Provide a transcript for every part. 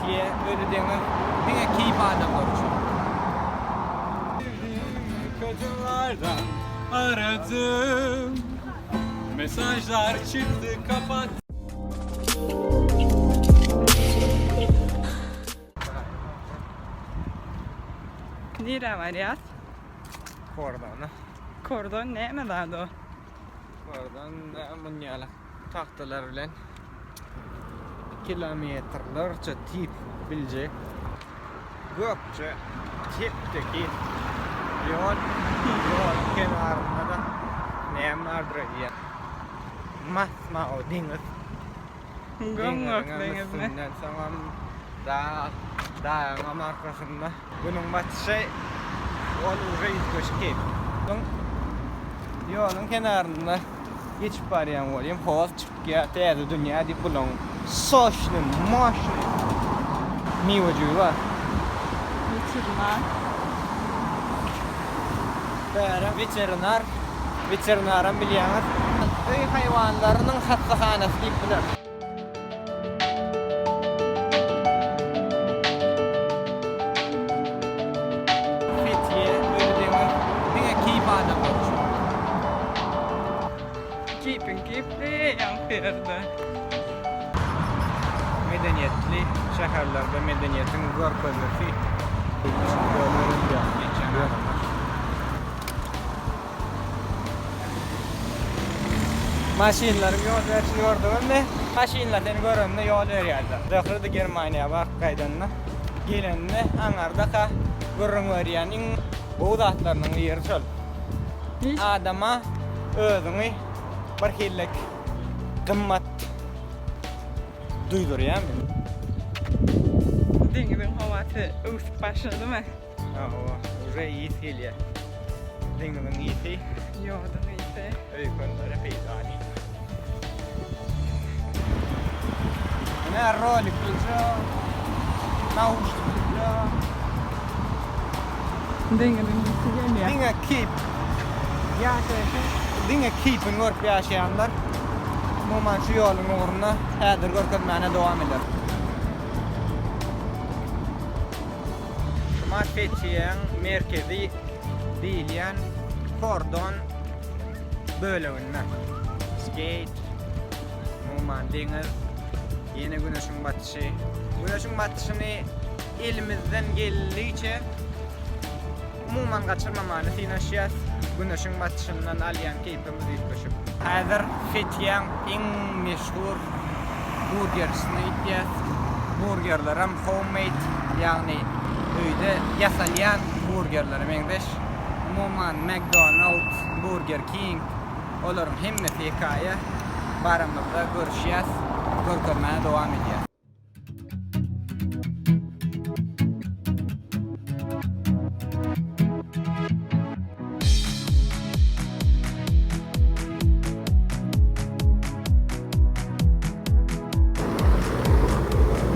Fethiye, Öli deňiz diňe keýp adamlar üçin. Kadınlardan aradım Mesajlar çıktı kapat Nirä barýas? Kordona. Kordon näme zat o? Kordon munýaly tagtalar bilen kilometrlerçe tip biljek gökje tep-tekiz ýol, ýoluň kenarynda-da näme bardyr öýdýän? Mas-mawy deňiz. Göm-gök Deňiziňem deňizmi? üstünden soňam dag, dagyňam arkasynda Günüň batyşy ol uje üýtgeşik keýp. Ýoluň kenarynda geçip barýan bolýam, hoz çykýar, täze dünýä diýip bulaň soçny, moşny miwejigi bar. Weterinar. Bärem weterinar, weterinaram bilýäňiz, öý haýwanlarynyň hassahanasy diýip bileris. Fethiye, Öli deňiz diňe keýp adamlar üçin. Keýpiň keýpli ýaňky ýerde. Medeniýetli şäherlerde medeniýetiň görkezmesi. Geçýän adamlar. Maşynlaryň ýol berşini gördüňizmi? Maşynlar seni görende ýol berýärler. Zöhre-de Germaniýa baryp gaýdanda, gelende aňardaka gürrüň berýän iň gowy zatlarynyň biri şol. Adama özüňi bir hillek gymmat duýdurýarmy? Deňiziň howasy öwsüp başladymy? Hawa, uje ys gelýär. Deňiziň ysy. Ýoduň ysy. Öýkenlere peýdaly. Ine roliklice, nauşniklice. Deňiziň ysy gelýär. Diňe keýp. Ýaşaýşyň diňe keýpini görüp ýaşaýanlar umuman şu ýoluň ugrunda häzir görkezmäne dowam eder. Şumat Fethiýeň merkezi diýilýän kordon böleginde. Skeýt, umuman deňiz, ýene güneşiň batyşy. Güneşiň batyşyny elimizden geldigiçe umuman gaçyrmamany synanyşýas. Güneşiň batyşyndan alýan keýpimiz üýtgeşik. Häzir Fethiýeň iň meşhur burgerçisine gitýäs. Burgerlerem home made, ýagny öýde ýasalýan burgerlere meňzeş. Umuman McDonald's, Burger King olaryň hemmesi hekaýa. Baramyzda görüşýäs, görkezmäne dowam edýäs.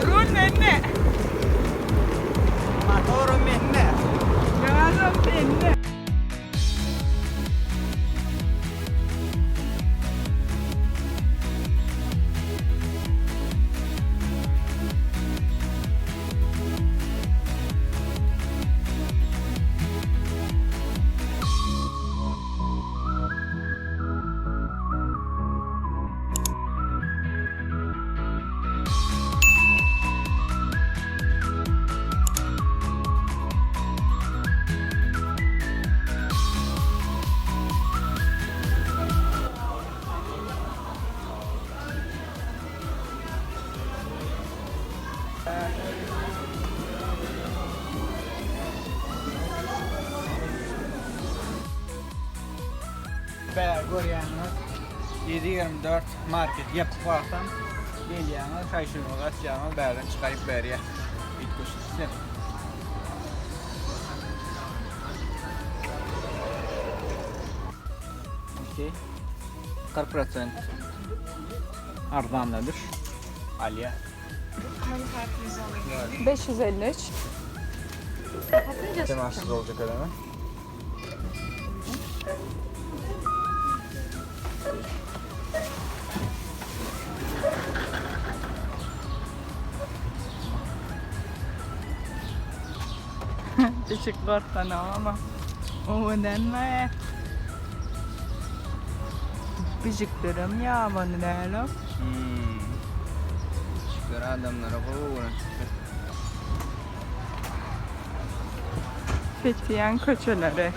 Rul mende. Motorum mende. Gazam sende. Bäri görýäňiz 724 market ýapyk wagtam gelýäňiz şaý-şuýuňyzy açýaňyz bärden çykaryp berýär. Üýtgeşik sistem. Okey. 40 prosent arzanladyş alýar. 553. Temassız olacak ödeme. Pişik gorkanok ama. Owadanmy? Pişiklerem ýabany däl-ow. Hmm. Pişikler adamlara gowy öwrenişipdir. Fethiyeň köçeleri.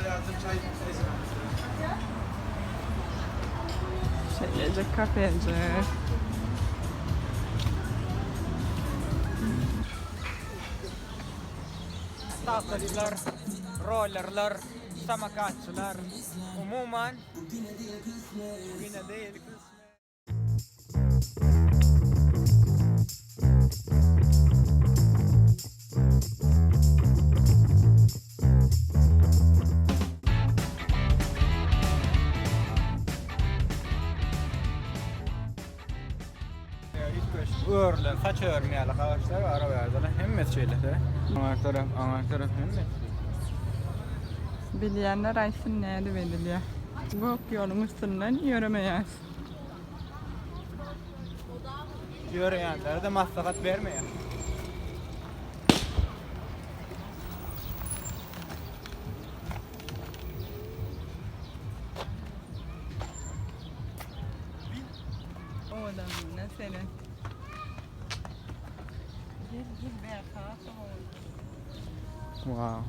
Şeýlejik kafejik. Tagtaçylar, rollerler, samokatçylar, umuman, bugüne değil kısmet. Örülen saç örme ýaly agaçlar bar o ýerde. Hemmesi şeýle. Aňar tarap, aňar tarap hemmesi. Bilýänler aýtsyn nädip edilýär. Gök ýoluň üstünden ýöremeýäs. Ýöreýänlere-de maslahat bermeýär. Owadanlygyna seret. Gel gel bärsi has owadan. Wow.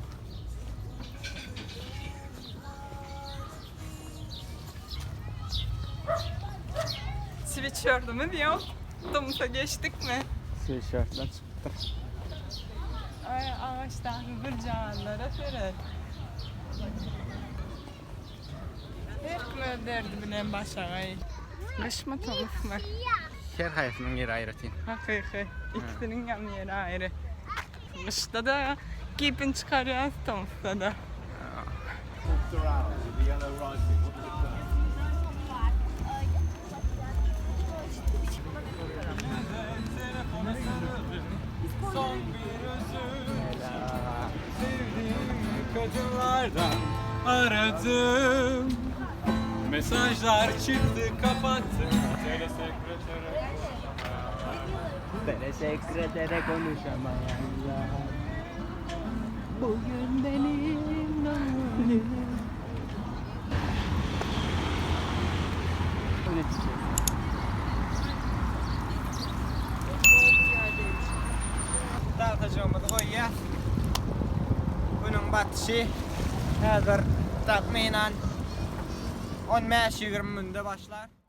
Sweatshirtimiz ýok. Tomsa geçdik mi? Sweatshirtler çykypdyr. Ay agaçdaky güljaganlara seret. Her kim öz derdi bilen başagaý. Gyşmy tomusmy? Her haýsynyň ýeri aýratyn. Hakyky. Ikisiniň hem ýeri aýry. Gyşda-da kipin çykarýas, tomusda-da. Son bir özür Sevdiğim kadınlardan aradım Mesajlar çıktı kapattım Telesekretere Telesekretere konuşamayanlar. Bugün benim doğum günüm. Ne çiçek? Tagtajygymyzy goýýas. Günüň batyşy häzir takmynan 15-20 münde başlar.